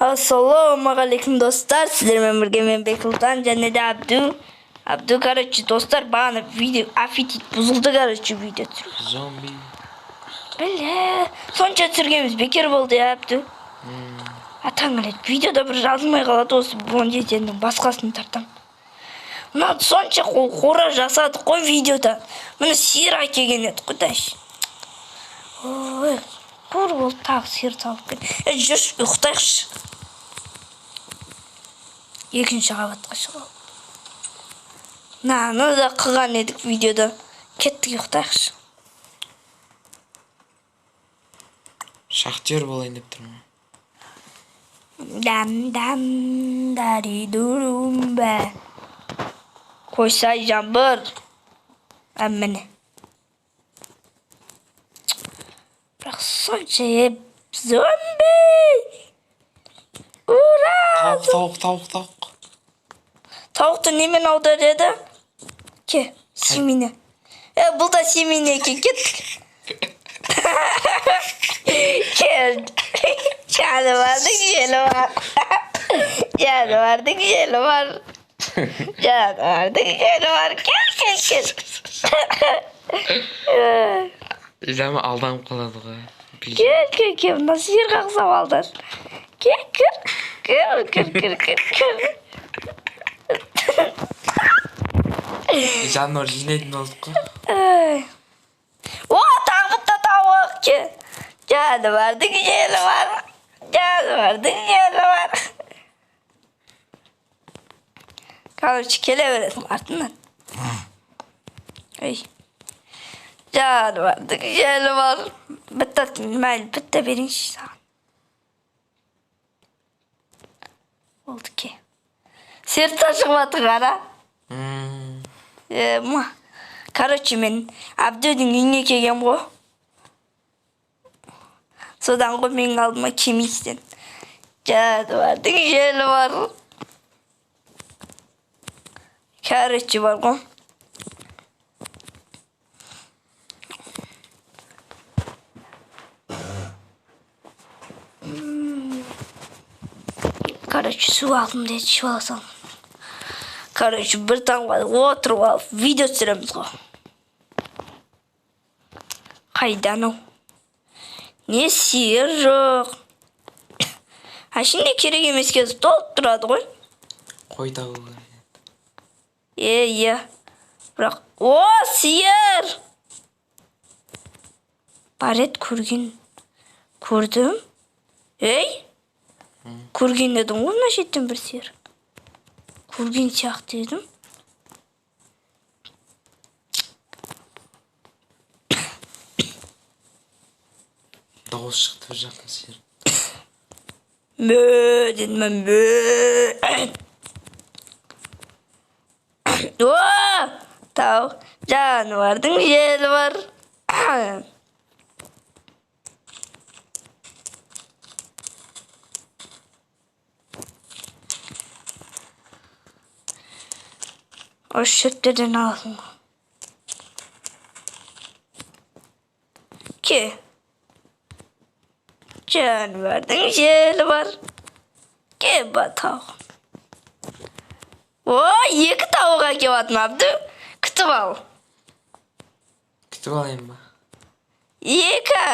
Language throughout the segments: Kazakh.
Ассалаумағалейкум, достар! Сіздермен бірге мен, Бексұлтан, және де Абду. Абду, короче, достар, бағана видео аппетит бұзылды, короче, видео түсіру. Зомби. Бля, сонша түсіргеніміз бекер болды, иә, Абду? Атаң іледі, видеода бір жазылмай қалады осы 17-нің басқасын тартам. Мына сонша қора жасадық қой видеода. Міне, сиыр әкелген едік қой дальше. Ой, қор болды, тағы сиыр салып кел. Е, жүрші, ұйықтайықшы. Екінші қабатқа шығып. Мынаны да қылған едік видеода. Кеттік, ұйықтайықшы. Шахтер болайын деп тұрмын. Дам дам дари дурумба. Қойсай, жаңбыр. А, міне. Бірақ сонша еп зомби. Ура! Тауық, тауық, тауық, тауық. Тауықты немен аудар еді? Ке, семена. Е, бұл да семена екен, кеттік. Кел. Жануардың желі бар. Жануардың желі бар. Жануардың желі бар. Кел, кел, кел. Жама алданып қалады ғой. Кел, кел, кел. Мына сиырға ұқсап алдар. Кел, кір. Кір, кір, кір, кір, кір. Жануар жинайтын болдық қой. Ай. О, тағы да тауық. Кел. Жануардың желі бар. Жануардың желі бар. Короче, келе бересің артынан. Ey. Жануардың желі бар. Бітті, мәйлі, бітті, берейінші саған. Болды, ке. Сердца шығып жатыр, қара. Е, ма. Короче, мен Абдудің үйіне келгем ғой. Содан ғой менің алдыма келмейсің. Жануардың желі бар. Короче, бар ғой. Короче, су алдым деді, ішіп ала салдым. Короче, бір таңға отырып алып видео түсіреміз ғой. Қайда анау? Не сиыр жоқ. Әшейінде керек емес кез толып тұрады ғой. Қой табу керек. Е, иә. Бірақ, о, сиыр! Бар еді, көрген. Көрдім. Ей! Көрген едім ғой мына шеттен бір сиыр. Көрген сияқты едім. Дауыс шықты бір жақтан сиыр. Мө дедім мен, мө. О! Тауық, жануардың желі бар. Осы шөптерден аласың ғой. Ке. Жануардың желі бар. Ке, ба, тауық. О, екі тауық әкеліп жатырмын, Абду. Күтіп ал. Күтіп алайын ба? Екі.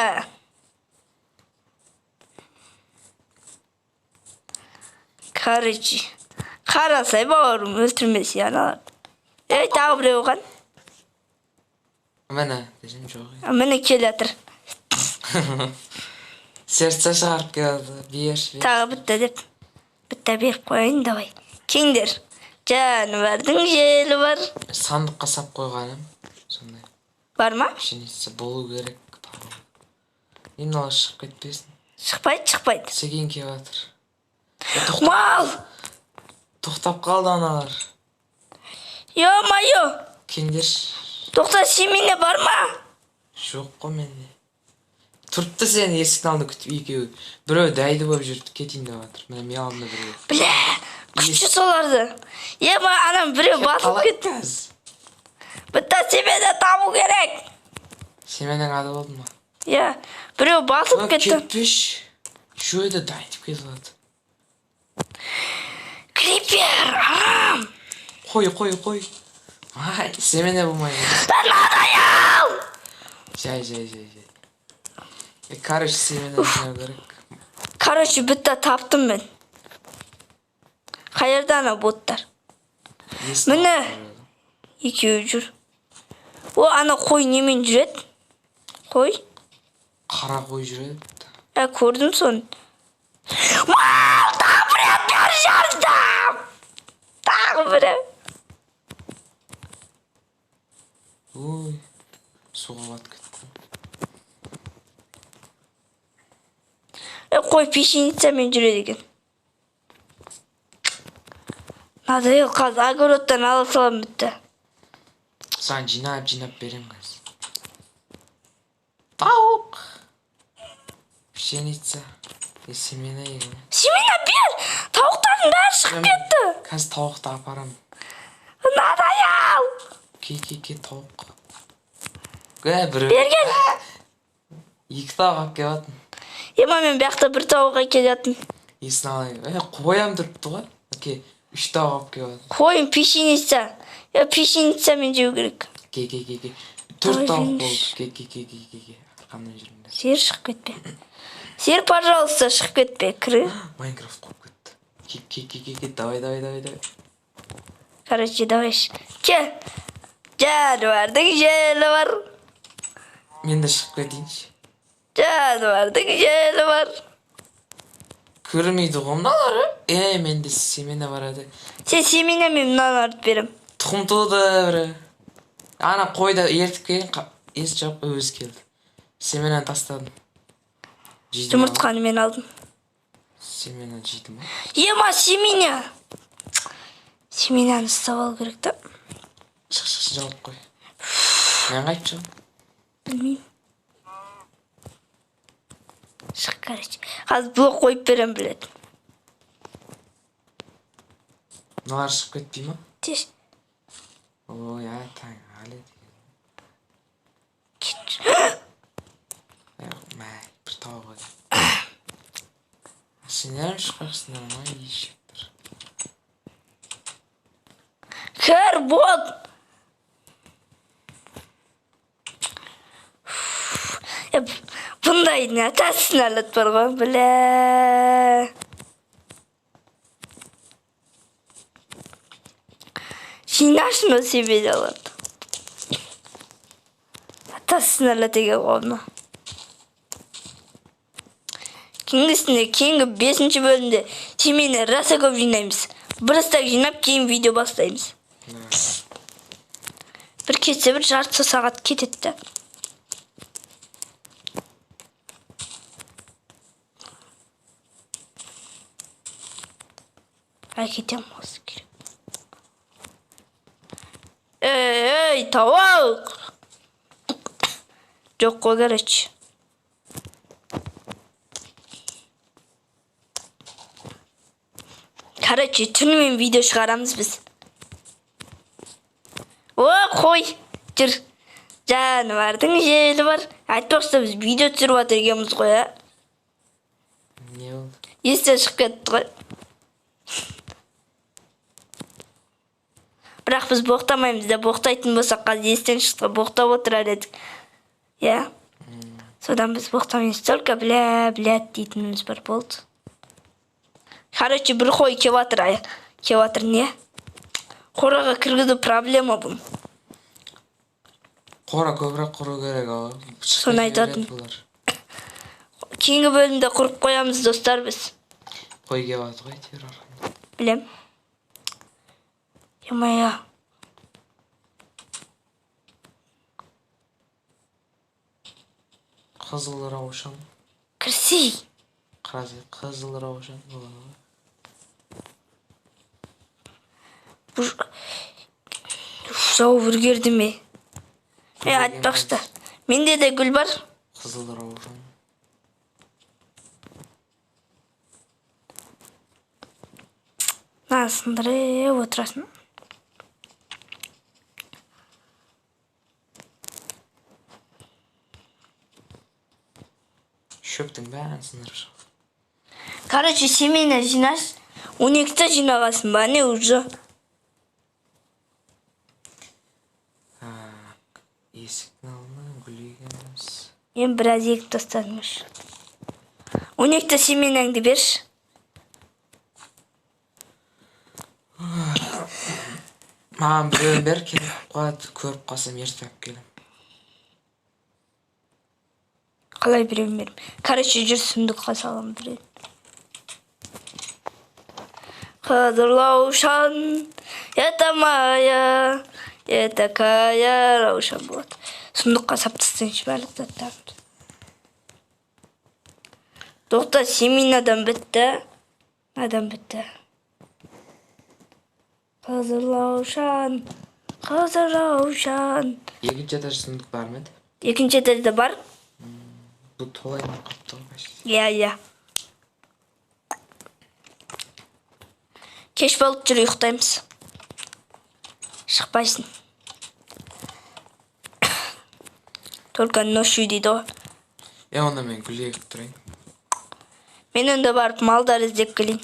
Короче, қарасай, бауырым, өлтірмесе аналарды. Ей, тағы біреу қан. Міне, десем жоқ. А, міне, келе жатыр. Сердце шығарып келеді. Бер, бер. Тағы бітті деп. Бітті, беріп қояйын, давай. Кеңдер. Жануардың желі бар. Сандыққа сап қойғаным. Сондай. Бар ма? Пшеница болу керек. Енді олар шығып кетпесін. Шықпайды, шықпайды. Секен келіп жатыр. Мал! Тоқтап қалды аналар. Ё-моё! Кеңдерші. Тоқта, семена бар ма? Жоқ қой менде. Тұрыпты сені есіктің алдында күтіп екеуі. Біреу дәйді болып жүрді, кетейін деп жатыр. Міне, мен алдымда біреу. Бля, күтші соларды. Е, ма, анам біреу басылып кетті. Бітті, семена табу керек. Семенаң ады болды ма? Иә, біреу басылып кетті. Кетпеші. Үшеуі де дайындап кетіп жатыр. Крипер, арам. Қой, қой, қой. Ай, семена болмай. Надоел! Жай, жай, жай, жай. Короче, семена жинау керек. Короче, бітті, таптым мен. Қай жерде ана боттар? Есіктің Міне. алдында жүреді. Екеуі жүр. О, ана қой немен жүреді? Қой. Қара қой жүреді. Ә, көрдім соны. Мал, тағы біреу бер жаздым. Тағы біреу. Ой, суға батып кетті. Е, қой пшеницамен жүреді екен. Надоел, қазір огородтан ала саламын, бітті. Саған жинап жинап беремін қазір. Тауық. Пшеница. Семена егін. Семена бер! Тауықтардың бәрі шығып кетті. Қазір тауықты апарамын. Надоел! Ке, ке, ке, тауық. Ә, біреу. Берген. Екі тауық алып келіп. Ема, мен бұяқта бір тауық әкелетін. Есін алайын. Ә, қоям тұрыпты ғой. Ке, үш тауық алып келіп. Қойым пшеница. Е, пшеницамен жеу керек. Ке, ке, ке, ке. Төрт Ой, тауық жеңіш. болды. Ке, ке, ке, ке, ке, ке. Арқамнан жүріңдер. Сер, шығып кетпе. Сер, пожалуйста, шығып кетпе. Кір. Майнкрафт қуып кетті. Ке, ке, ке, ке, ке. Давай, давай, давай, давай. Короче, давай. Ке. Жануардың желі бар. Мен де шығып кетейінші. Жануардың желі бар. Көрмейді ғой мыналар. Е, менде семена бар еді. Сен семена, мен мынаны артып берем. Тұқым туды бірі. Ана қойды ертіп келген, ес жауып өзі келді. Семенаны тастадым. Жейді ма? Жұмыртқаны мен алдым. Семена жейді ма? Ема, семена. Семенаны ұстап алу керек та. Шық, шық, жауып қой. Мен қайтып шығамын? Білмеймін. Шық, короче. Қазір блок қойып беремін, біледі. Мыналар шығып кетпей ма? Тез. Ой, атаң, әлі деген. Кет. Ай, мә, бір тауық еді. Сендер шықпақсыңдар ма, ешектер? Кір, бот. Е, бұндайдың атасын әлет бар ғой, бля. Жинашын о себелерді. Атасын әлет деген ғой мына. Кейінгісінде, кейінгі бесінші бөлімде семені раса көп жинаймыз. Бір ыстак жинап, кейін видео бастаймыз. Бір кетсе, бір жарты сағат кетеді да. Ай, кетемін осы керек. Ей, ей, тауық! Жоқ қой, короче. Короче, түнімен видео шығарамыз біз. О, қой, жүр. Жануардың желі бар. Айтпақшы, біз видео түсіріп жатыр екенбіз ғой, ә? Не болды? Естен шығып кетті ғой. Бірақ біз боқтамаймыз да, боқтайтын болсақ қазір естен шықты, боқтап отырар едік. Иә. Содан біз боқтамаймыз, только бля, блядь дейтініміз бар, болды. Короче, бір қой кеп жатыр, ай. Кеп жатыр не? Қораға кіргізу проблема бұны. Қора көбірек құру керек, ау. Соны айтатын. Кейінгі бөлімде құрып қоямыз, достар, біз. Қой кеп жатыр ғой әйтеуір арқамда. Білем. Е-мое. Қызыл раушан. Кірсей. Қарасай, қызыл раушан болады ғой. Жауып үлгерді ме? Е, айтпақшы. Менде де гүл бар. Қызыл раушан. Мынаны сындырып отырасың. Шөптің бәрін сындырып шық. Короче, семена жинаш. 12-ті жинағансың ба, не уже? Так, есіктің алдына гүл егеміз. Мен біраз егіп тастадым уже. 12-ті семенаңды берші. Маған біреуін бер, керек қояды, көріп қалсам ертіп алып келемін. Қалай біреуін беремін? Короче, жүр, сундукқа саламын біреуін. Қызыл раушан, это моя, я такая раушан болады. Сундукқа сап тастайыншы барлық заттарымды. Тоқта, семенадан бітті. Адам бітті. Қызыл раушан, қызыл раушан. Екінші этаж сундук бар ма еді? Екінші этажда бар. Бұл толай ма қалыпты ғой почти. Иә, иә. Кеш болып жүр, ұйықтаймыз. Шықпайсың. Только ночью дейді ғой. Е, онда мен гүл егіп тұрайын. Мен онда барып малдар іздеп келейін.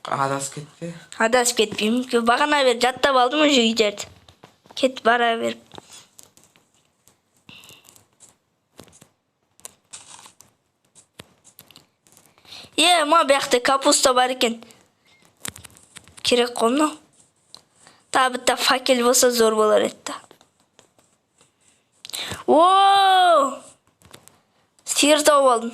Адасып кетпе. Адасып кетпеймін. Бағана бері жаттап алдым уже үйлерді. Кетіп бара беріп. Е, ма бұяқта капуста бар екен. Керек қой мынау. Тағы бітті факел болса зор болар еді да. О! Сиыр тауып алдым.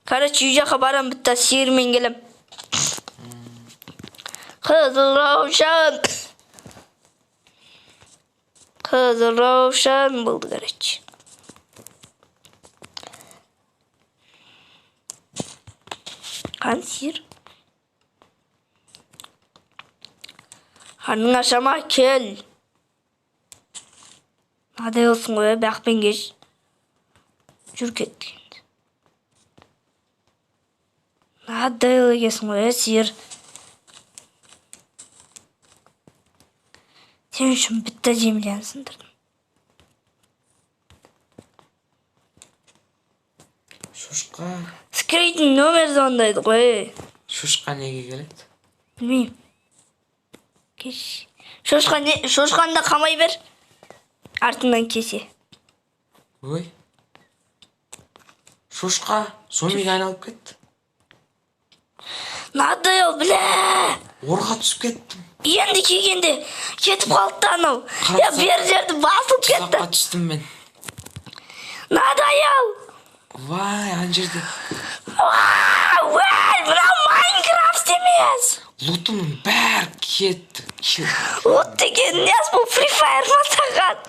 Короче, үй жаққа барам, бітті сиырмен келем. Қызыл раушан. Қызыл раушан болды, короче. Қан сиыр. Қарның аша ма? Кел. Мынадай болсын ғой, бақпен кеш. Жүр кеттік енді. Мынадай екенсің ғой, сиыр. Сен үшін бітті земляны сындырдым. Шошқа. Скрийтін номер звондайды ғой. Шошқа неге келеді? Білмеймін. Кеш. Шошқа не? Шошқаны да қамай бер. Артыңнан кесе. Ой. Шошқа зомбиге айналып кетті. Надоел, бля. Орға түсіп кеттім. Енді келгенде кетіп қалды да анау. Я бер жерді басылып кетті. Тұзаққа түстім мен. Надоел. Вай, ана жерде. Уай, мынау Майнкрафт емес. Лутымның бәрі кетті. Лут деген несі, бұл Free Fire ма саған?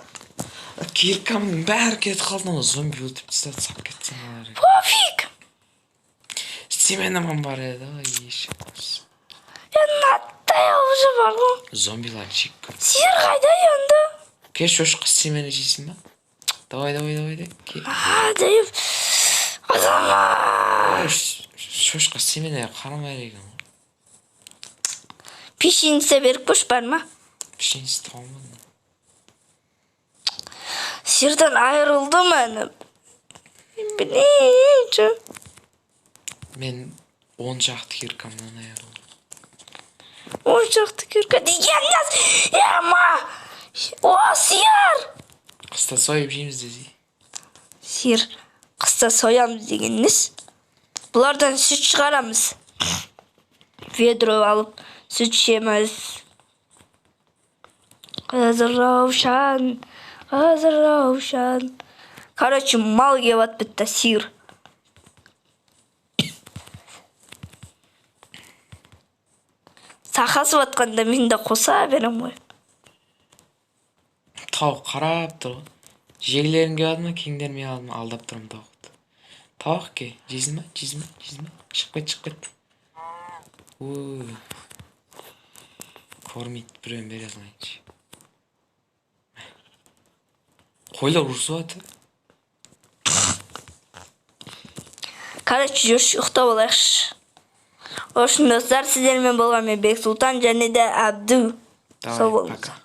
Киркамның бәрі кетіп қалды, анау зомби өлтіріп тастады, сап кетсем олар. Пофиг. Семенам бар еді ғой, еш. Я надоел уже бар ғой. Зомбилар жек көрдім. Сиыр қайда енді? Кел, шошқа, семені жейсің ба? Давай, давай, давай, давай. Кел. Надоел. Азамат. Шошқа семене қарамайды екен ғой. Печенье беріп қойшы, бар ма? Печеньесі таумадым. Сиырдан айырылдым әні. Білейінші. Мен 10 шақты киркамнан айырылдым. 10 шақты кирка деген несі? Ема! О, сиыр! Қыста сойып жейміз десей. Сиыр қыста соямыз деген несі? Бұлардан сүт шығарамыз. Ведро алып сүт ішеміз. Қызыл раушан, қызыл раушан. Короче, мал келіп атып бітті, сиыр. Сақасып атқанда мен де қоса берем ғой. Тауық қарап тұр ғой. Жегілерің келіп ма, кеңдерім келіп ма, алдап тұрмын тауықты. Тауық ке, жейсің ба, жейсің ба, жейсің ба? Шығып кет, шығып кет. Ой. Кормить біреуін бере салайыншы. Қойлар ұрысып жатыр. Короче, жүрші, ұйықтап алайықшы. В общем, достар, сіздермен болған мен Бексұлтан және де Әбду. Давай, Сау болыңыздар. пока.